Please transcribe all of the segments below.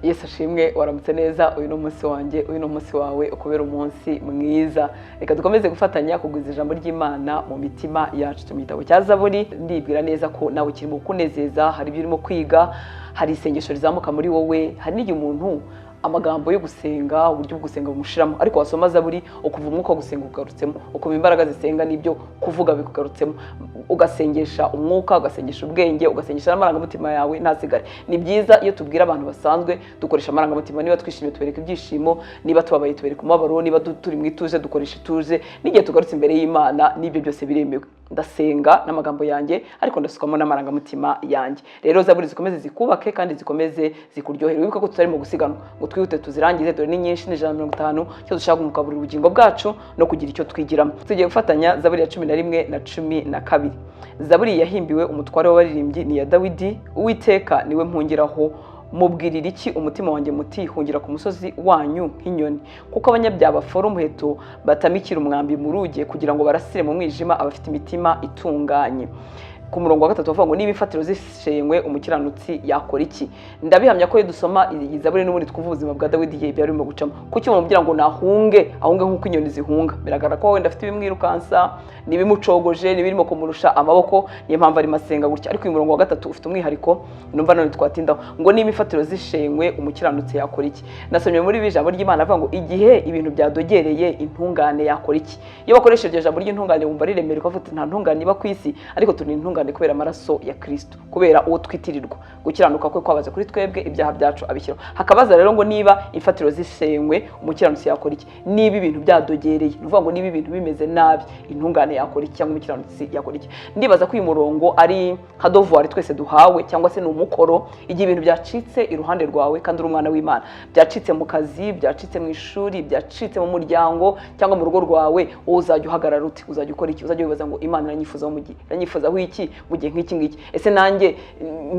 Yesu ashimwe. Waramutse neza. Uyu ni umunsi wanjye, uyu ni umunsi wawe, ukubera umunsi mwiza. Reka dukomeze gufatanya kugwiza ijambo ry'Imana mu mitima yacu mu gitabo cya Zaburi. Ndibwira neza ko nawe kirimo kukunezeza, hari ibyo urimo kwiga, hari isengesho rizamuka muri wowe. Hari n'igihe umuntu amagambo yo gusenga, uburyo bwo gusenga bumushiramo, ariko wasoma Zaburi ukumva umwuka wo gusenga ugarutsemo, ukumva imbaraga zisenga n'ibyo kuvuga bikugarutsemo, ugasengesha umwuka, ugasengesha ubwenge, ugasengesha n'amarangamutima yawe ntasigare. Ni byiza iyo tubwira abantu basanzwe dukoresha amarangamutima. Niba twishimye tubereka ibyishimo, niba tubabaye tubereka umubabaro, niba turi mu ituze dukoresha ituze. N'igihe tugarutse imbere y'Imana, n'ibyo byose biremewe. Ndasenga n'amagambo yanjye, ariko ndasukamo n'amarangamutima yanjye. Rero Zaburi zikomeze zikubake kandi zikomeze zikuryohere. Wibuke ko tutarimo gusiganwa ngo twihute tuzirangize. Dore ni nyinshi, ni 150. Icyo dushaka kugaburira ubugingo bwacu no kugira icyo twigiramo. Tugiye gufatanya Zaburi ya 11 na 12. Zaburi yahimbiwe umutware w'abaririmbyi, ni iya Dawidi. Uwiteka niwe mpungiraho. Mubwirira iki umutima wanjye muti: "Hungira ku musozi wanyu nk'inyoni"? Kuko abanyabyaha bafora umuheto, batamikira umwambi mu ruge, kugira ngo barasire mu mwijima abafite imitima itunganye. Ku murongo wa gatatu bavuga ngo: "Niba imfatiro zishenywe, umukiranutsi yakora iki?" Ndabihamya ko iyo dusoma iyi zaburi n'ubundi twumva ubuzima bwa Dawidi, igihe byari birimo gucamo. Kuki bamubwira ngo nahunge, ahunge nk'uko inyoni zihunga? Biragaragara ko wenda afite ibimwirukansa n'ibimucogoje n'ibirimo kumurusha amaboko, niyo mpamvu arimo asenga gutya. Ariko uyu murongo wa gatatu ufite umwihariko numva none twatindaho, ngo: "Niba imfatiro zishenywe, umukiranutsi yakora iki?" Nasomye muri ibi ijambo ry'Imana avuga ngo: "Igihe ibintu byadogereye, intungane yakora iki?" Iyo bakoresheje iryo jambo ry'intungane wumva riremereye, ukavuga uti: "Nta ntungane iba ku isi." Ariko turi intungane kubera amaraso ya Kristo, kubera uwo twitirirwa gukiranuka kwe kwabaze kuri twebwe, ibyaha byacu abishyiraho. Hakabaza rero ngo: "Niba imfatiro zisenywe, umukiranutsi yakora iki?" Niba ibintu byadogereye, ni ukuvuga ngo niba ibintu bimeze nabi, intungane yakora iki cyangwa umukiranutsi yakora iki? Ndibaza ko uyu murongo ari nka devoir twese duhawe, cyangwa se ni umukoro. Igihe ibintu byacitse iruhande rwawe kandi uri umwana w'Imana, byacitse mu kazi, byacitse mu ishuri, byacitse mu muryango cyangwa mu rugo rwawe, wowe uzajya uhagarara ute? Uzajya ukora iki? Uzajya wibaza ngo: "Imana iranyifuzaho mu gihe, iranyifuzaho iki mu gihe nk'iki ngiki? Ese nanjye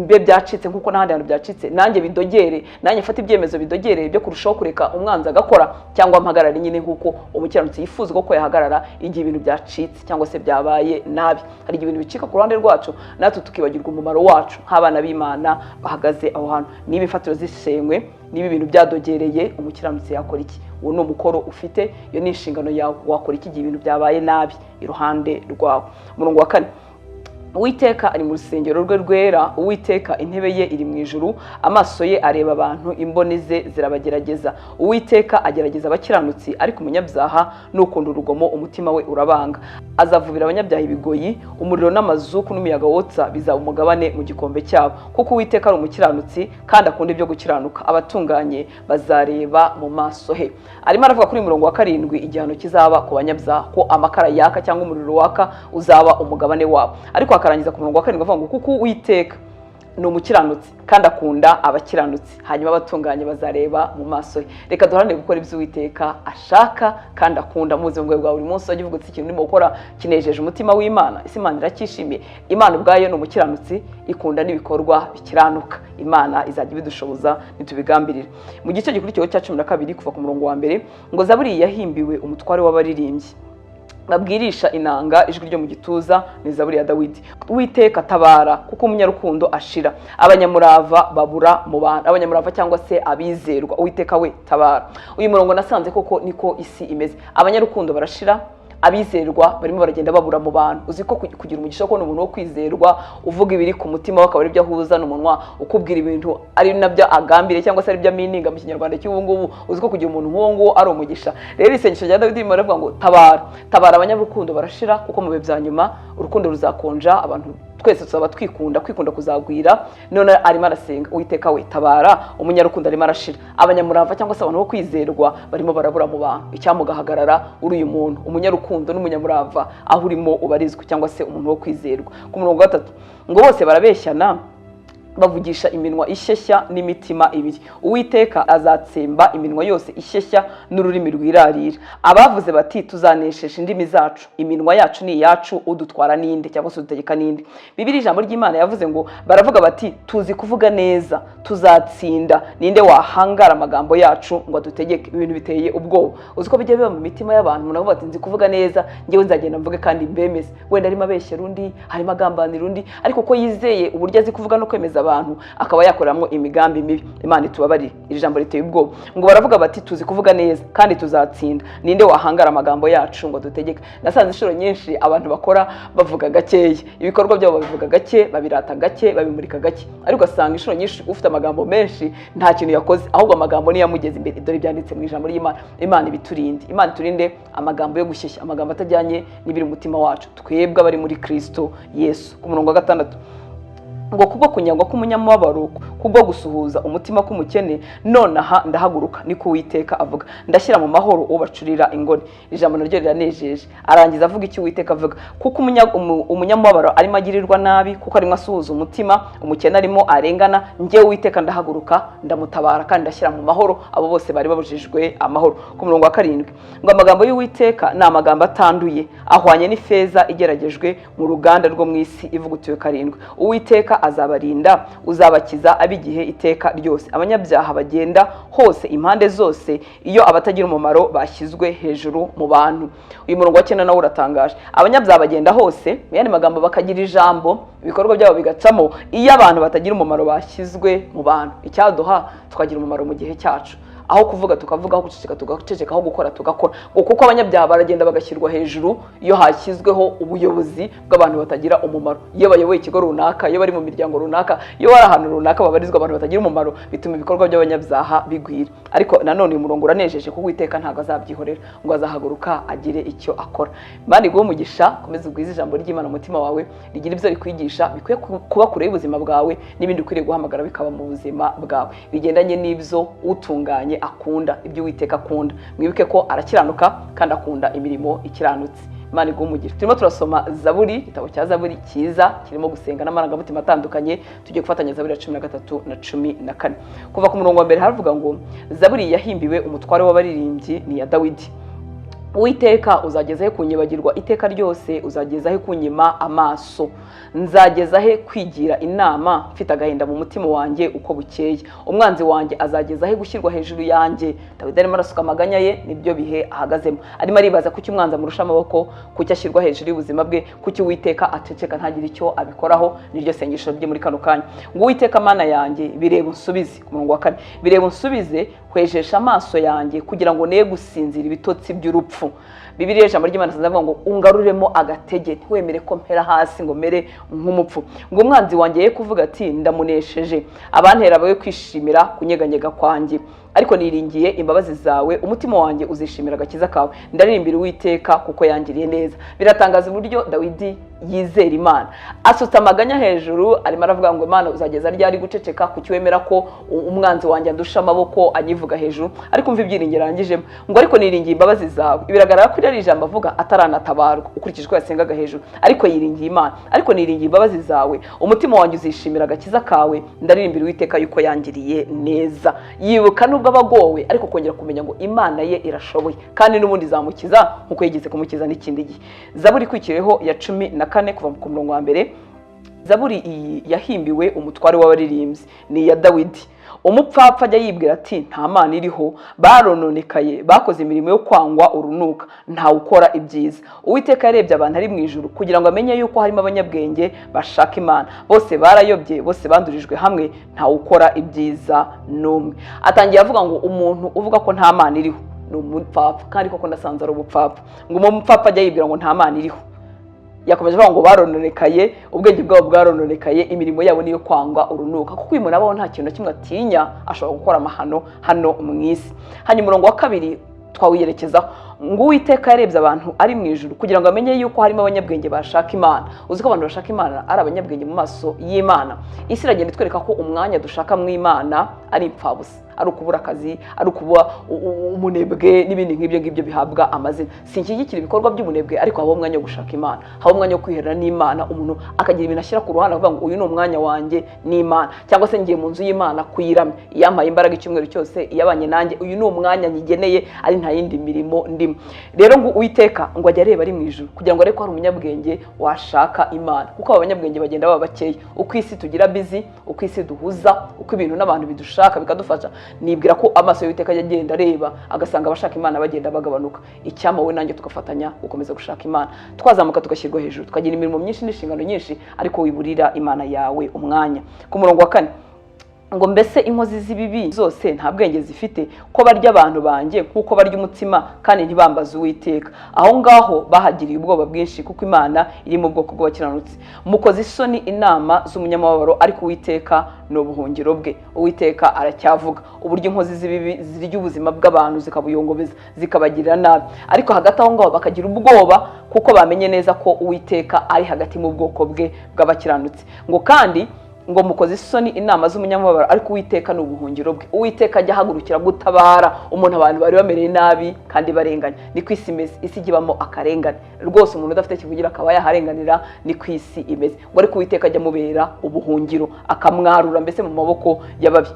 mbe byacitse nk'uko n'ahandi hantu byacitse, nanjye bidogere, nanjye mfate ibyemezo bidogereye byo kurushaho kureka umwanzi agakora, cyangwa mpagarare nyine nk'uko umukiranutsi yifuza ko yahagarara igihe ibintu byacitse cyangwa se byabaye nabi?" Hari igihe ibintu bicika ku ruhande rwacu, natwe tukibagirwa umumaro wacu nk'abana b'Imana bahagaze aho hantu. Niba imfatiro zisenywe, niba ibintu byadogereye, umukiranutsi yakora iki? Uwo ni umukoro ufite, iyo ni inshingano yawe. Wakora iki igihe ibintu byabaye nabi iruhande rwawe? Umurongo wa kane: Uwiteka ari mu rusengero rwe rwera, Uwiteka intebe ye iri mu ijuru. Amaso ye areba abantu, imboni ze zirabagerageza. Uwiteka agerageza abakiranutsi, ariko umunyabyaha n'ukunda urugomo umutima we urabanga. Azavubira abanyabyaha ibigoyi, umuriro n'amazuku n'umuyaga wotsa bizaba umugabane mu gikombe cyabo. Kuko Uwiteka ari umukiranutsi kandi akunda ibyo gukiranuka, abatunganye bazareba mu maso he. Arimo aravuga kuri uyu murongo wa karindwi igihano kizaba ku banyabyaha, ko amakara yaka cyangwa umuriro waka uzaba umugabane wabo. Ariko akarangiza ku murongo wa karindwi avuga ngo: "Kuko Uwiteka ni umukiranutsi kandi akunda abakiranutsi, hanyuma abatunganye bazareba mu maso he." Reka duharanire gukora ibyo Uwiteka ashaka kandi akunda mu buzima bwawe bwa buri munsi. Wajya uvuga uti: "Ikintu ndimo gukora kinejeje umutima w'Imana? Ese Imana iracyishimiye?" Imana ubwayo ni umukiranutsi, ikunda n'ibikorwa bikiranuka. Imana izajya ibidushoboza nitubigambirire. Mu gice gikurikiyeho cya 12, kuva ku murongo wa mbere, ngo: Zaburi yahimbiwe umutware w'abaririmbyi babwirisha inanga, ijwi ryo mu gituza, ni zaburi ya Dawidi. Uwiteka, tabara, kuko umunyarukundo ashira, abanyamurava babura mu bantu. Abanyamurava cyangwa se abizerwa. Uwiteka we, tabara. Uyu murongo nasanze koko niko isi imeze. Abanyarukundo barashira, abizerwa barimo baragenda babura mu bantu. Uzi ko kugira umugisha wo kubona umuntu wo kwizerwa, uvuga ibiri ku mutima we akaba aribyo ahuza n'umunwa, ukubwira ibintu ari nabyo agambiriye, cyangwa se aribyo amininga mu Kinyarwanda cy'ubu ngubu, uzi ko kugira umuntu nk'uwo nguwo ari umugisha? Rero isengesho rya Dawidi ririmo rivuga ngo: "Tabara, tabara, abanyarukundo barashira." Kuko mu bihe bya nyuma urukundo ruzakonja, abantu twese tuzaba twikunda, kwikunda kuzagwira. None arimo arasenga: "Uwiteka we, tabara, umunyarukundo arimo arashira, abanyamurava cyangwa se abantu bo kwizerwa barimo barabura mu bantu." Icyamugahagarara uri uyu muntu umunyarukundo n'umunyamurava aho urimo ubarizwa, cyangwa se umuntu wo kwizerwa. Ku murongo wa gatatu ngo: "Bose barabeshyana, bavugisha iminwa ishyeshya n'imitima ibiri. Uwiteka azatsemba iminwa yose ishyeshya n'ururimi rwirarira." Abavuze bati: "Tuzanesheje indimi zacu, iminwa yacu ni iyacu, udutwara ninde cyangwa se udutegeka ninde?" Bibiri, ijambo ry'Imana yavuze ngo: "Baravuga bati: 'Tuzi kuvuga neza, tuzatsinda. Ninde wahangara amagambo yacu ngo adutegeke?'" Ibintu biteye ubwoba. Uzi ko bijya biba mu mitima y'abantu, umuntu avuga ati: "Nzi kuvuga neza, ngewe nzagenda mvuge kandi mbemeze." Wenda arimo abeshyera undi, harimo agambanira undi, ariko ko yizeye uburyo azi kuvuga no kwemeza. abantu akaba yakoreramo imigambi mibi. Imana itubabarire, iri jambo riteye ubwoba. Ngo baravuga bati tuzi kuvuga neza kandi tuzatsinda, ninde wahangara amagambo yacu ngo dutegeke? Nasanze inshuro nyinshi abantu bakora bavuga gakeya, ibikorwa byabo babivuga gake, babirata gake, babimurika gake, ariko ugasanga inshuro nyinshi ufite amagambo menshi nta kintu yakoze, ahubwo amagambo niyo amugeza imbere. Dore byanditse mu ijambo ry'Imana. Imana ibiturinde, Imana iturinde amagambo yo gushyeshya, amagambo atajyanye n'ibiri mu mutima wacu, twebwe abari muri Kristo Yesu. Ku murongo wa 6 ngo kubwo kunyagwa k'umunyamubabaro, kubwo gusuhuza umutima k'umukene, nonaha ndahaguruka, niko Uwiteka avuga, ndashyira mu mahoro uwo bacurira ingoni. Ijambo naryo riranejeje. Arangiza avuga icyo Uwiteka avuga: kuko umunyamubabaro arimo agirirwa nabi, kuko arimo asuhuza umutima, umukene arimo arengana, njyewe Uwiteka ndahaguruka, ndamutabara, kandi ndashyira mu mahoro abo bose bari babujijwe amahoro. Ku murongo wa 7 ngo amagambo y'Uwiteka ni amagambo atanduye, ahwanye n'ifeza igeragejwe mu ruganda rwo mu isi ivugutiwe 7. Uwiteka azabarinda, uzabakiza ab'igihe iteka ryose. Abanyabyaha bagenda hose impande zose, iyo abatagira umumaro bashyizwe hejuru mu bantu. Uyu murongo wa 9 nawo uratangaje. Abanyabyaha bagenda hose, mu yandi magambo bakagira ijambo, ibikorwa byabo bigacamo, iyo abantu batagira umumaro bashyizwe mu bantu. Icyaduha tukagira umumaro mu gihe cyacu, aho kuvuga tukavuga, aho guceceka tugaceceka, aho gukora tugakora. Ngo kuko abanyabyaha baragenda bagashyirwa hejuru iyo hashyizweho ubuyobozi bw'abantu batagira umumaro, iyo bayoboye ikigo runaka, iyo bari mu miryango runaka, iyo bari ahantu runaka babarizwa abantu batagira umumaro, bituma ibikorwa by'abanyabyaha bigwira. Ariko nanone uyu murongo uranejeje, kuko Uwiteka ntabwo azabyihorera, ngo azahaguruka agire icyo akora. Imana iguhe umugisha, komeza ugwize ijambo ry'Imana mu mutima wawe, rigira ibyo rikwigisha bikwiye kuba kure y'ubuzima bwawe, n'ibindi ukwiriye guhamagara bikaba mu buzima bwawe, bigendanye n'ibyo utunganye akunda, ibyo Uwiteka akunda. Mwibuke ko arakiranuka kandi akunda imirimo ikiranutse. Imana iguhe umugisha. Turimo turasoma Zaburi, igitabo cya Zaburi cyiza kirimo gusenga n'amarangamutima atandukanye. Tugiye gufatanya Zaburi ya 13 na 14. Kuva ku murongo wa 1 haravuga ngo: Zaburi yahimbiwe umutware w'abaririmbyi, ni iya Dawidi. Uwiteka, uzageza he kunyibagirwa iteka ryose? Uzageza he kunyima amaso? Nzageza he kwigira inama mfite agahinda mu mutima wanjye uko bukeye? Umwanzi wanjye azageza he gushyirwa hejuru yanjye? Dawidi arimo arasuka amaganya ye, nibyo bihe ahagazemo. Arimo aribaza kuki umwanzi amurusha amaboko, kuki ashyirwa hejuru y'ubuzima bwe, kuki Uwiteka aceceka ntagire icyo abikoraho. Niryo sengesho rye muri kano kanya. Ngo Uwiteka Mana yanjye, bireba unsubize. Ku murongo wa 4: bireba unsubize, hwejesha amaso yanjye kugira ngo ne gusinzira ibitotsi by'urupfu. Bibiliya, ijambo ry'Imana avuga ngo ungaruremo agatege, ntiwemere ko mpera hasi ngo mere nk'umupfu. Ngo umwanzi wanjye ye kuvuga ati ndamunesheje, abantera bawe kwishimira kunyeganyega kwanjye. Ariko niringiye imbabazi zawe, umutima wanjye uzishimira agakiza kawe. Ndaririmbira Uwiteka kuko yangiriye neza. Biratangaza uburyo Dawidi yizera Imana. Asutse amaganya hejuru, arimo aravuga ngo Imana, uzageza ryari guceceka? Kuki wemera ko umwanzi wanjye andusha amaboko, anyivuga hejuru? Ariko umva ibyiringiro arangijemo ngo ariko niringiye imbabazi zawe. Biragaragara ko iri jambo avuga ataranatabarwa, ukurikije uko yasengaga hejuru, ariko yiringiye Imana. Ariko niringiye imbabazi zawe, umutima wanjye uzishimira agakiza kawe. Ndaririmbira Uwiteka yuko yangiriye neza. Yibuka nubwo aba agowe, ariko kongera kumenya ngo Imana ye irashoboye kandi n'ubundi izamukiza nk'uko yigeze kumukiza n'ikindi gihe. Zaburi ikurikiyeho ya 14, kuva ku murongo wa 1. Zaburi iyi yahimbiwe umutware w'abaririmbyi, ni iya Dawidi. Umupfapfa ajya yibwira ati nta Mana iriho. Barononekaye, bakoze imirimo yo kwangwa urunuka, ntawe ukora ibyiza. Uwiteka yarebye abantu ari mu ijuru kugira ngo amenye yuko harimo abanyabwenge bashaka Imana. Bose barayobye, bose bandurijwe hamwe, ntawe ukora ibyiza n'umwe. Atangiye avuga ngo umuntu uvuga ko nta Mana iriho ni umupfapfa, kandi koko nasanze ari ubupfapfa. Ngo umupfapfa ajya yibwira ngo nta Mana iriho. Yakomeje avuga ngo barononekaye, ubwenge bwabo bwarononekaye, imirimo yabo niyo kwangwa urunuka. Kuko uyu muntu abaho nta kintu na kimwe atinya, ashobora gukora amahano hano mu isi. Hanyuma umurongo wa 2 twawiyerekezaho ngo Uwiteka yarebye abantu ari mu ijuru kugira ngo amenye yuko harimo abanyabwenge bashaka Imana. Uzi ko abantu bashaka Imana ari abanyabwenge mu maso y'Imana? Isi iragenda itwereka ko umwanya dushaka mu Imana ari impfabusa, ari ukubura akazi, ari ukuba umunebwe n'ibindi nk'ibyo ngibyo bihabwa amazina. Sinshyigikira ibikorwa by'ubunebwe, ariko habaho umwanya wo gushaka Imana, habaho umwanya wo kwiherera n'Imana, umuntu akagira ibintu ashyira ku ruhande avuga ngo uyu ni umwanya wanjye n'Imana, cyangwa se ngiye mu nzu y'Imana kuyiramya, iyampaye imbaraga icyumweru cyose, iyabanye nanjye, uyu ni umwanya nyigeneye, ari nta yindi mirimo ndimo. rimwe. Rero ngo Uwiteka ngo ajye areba ari mu ijuru kugira ngo arebe ko hari umunyabwenge washaka Imana, kuko aba banyabwenge bagenda baba bakeya. Uko isi tugira busy, uko isi duhuza, uko ibintu n'abantu bidushaka bikadufasha, nibwira ko amaso y'Uwiteka ajya agenda areba agasanga abashaka Imana bagenda bagabanuka. Icyampa wowe nanjye tugafatanya gukomeza gushaka Imana, twazamuka tugashyirwa hejuru, tukagira imirimo myinshi n'inshingano nyinshi, ariko wiburira Imana yawe umwanya. Ku murongo wa 4 ngo: "Mbese inkozi z'ibibi zose nta bwenge zifite, ko barya abantu banjye nk'uko barya umutsima, kandi ntibambaze Uwiteka?" Aho ngaho bahagiriye ubwoba bwinshi, kuko Imana iri mu bwoko bw'abakiranutsi. "Mukoze isoni inama z'umunyamababaro, ariko Uwiteka ni ubuhungiro bwe." Uwiteka aracyavuga uburyo inkozi z'ibibi zirya ubuzima bw'abantu, zikabuyongobeza, zikabagirira nabi, ariko hagati aho ngaho bakagira ubwoba kuko bamenye neza ko Uwiteka ari hagati mu bwoko bwe bw'abakiranutsi. Ngo kandi ngo: "Mukoze isoni inama z'umunyamubabaro, ariko Uwiteka ni ubuhungiro bwe." Uwiteka ajya ahagurukira gutabara umuntu abantu bari bamereye nabi kandi barenganya. Ni ku isi imeze, isi ijya ibamo akarengane rwose, umuntu udafite kivugira akaba yaharenganira, ni ku isi imeze. Ngo ariko Uwiteka ajya amubera ubuhungiro, akamwarura mbese mu maboko y'ababi.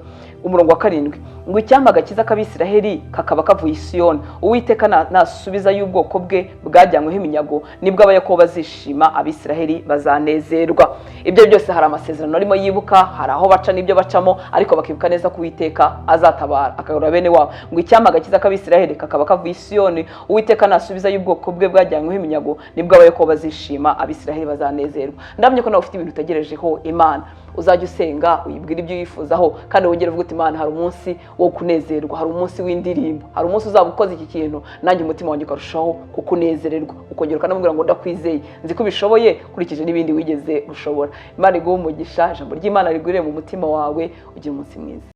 Umurongo wa 7 ngo: "Icyampa agakiza k'Abisiraheli kakaba kavuye i Siyoni! Uwiteka nasubiza y'ubwoko bwe bwajyanyweho iminyago, nibwo Abayakobo bazishima, Abisiraheli bazanezerwa." Ibyo byose hari amasezerano arimo yibuka, hari aho baca n'ibyo bacamo, ariko bakibuka neza ko Uwiteka azatabara akagarura bene wabo. Ngo: "Icyampa agakiza k'Abisiraheli kakaba kavuye i Siyoni! Uwiteka nasubiza y'ubwoko bwe bwajyanyweho iminyago, nibwo Abayakobo bazishima, Abisiraheli bazanezerwa." Ndamye ko nawe ufite ibintu utegerejeho Imana. Uzajya usenga uyibwira ibyo uyifuzaho, kandi wongere uvuge uti: "Imana, hari umunsi wo kunezerwa, hari umunsi w'indirimbo, hari umunsi uzaba ukoze iki kintu, nanjye umutima wanjye ukarushaho kukunezererwa." Ukongera ukanamubwira ngo: "Ndakwizeye, nzi ko ubishoboye nkurikije n'ibindi wigeze gushobora." Imana iguhe umugisha, ijambo ry'Imana rigwire mu mutima wawe, ugire umunsi mwiza.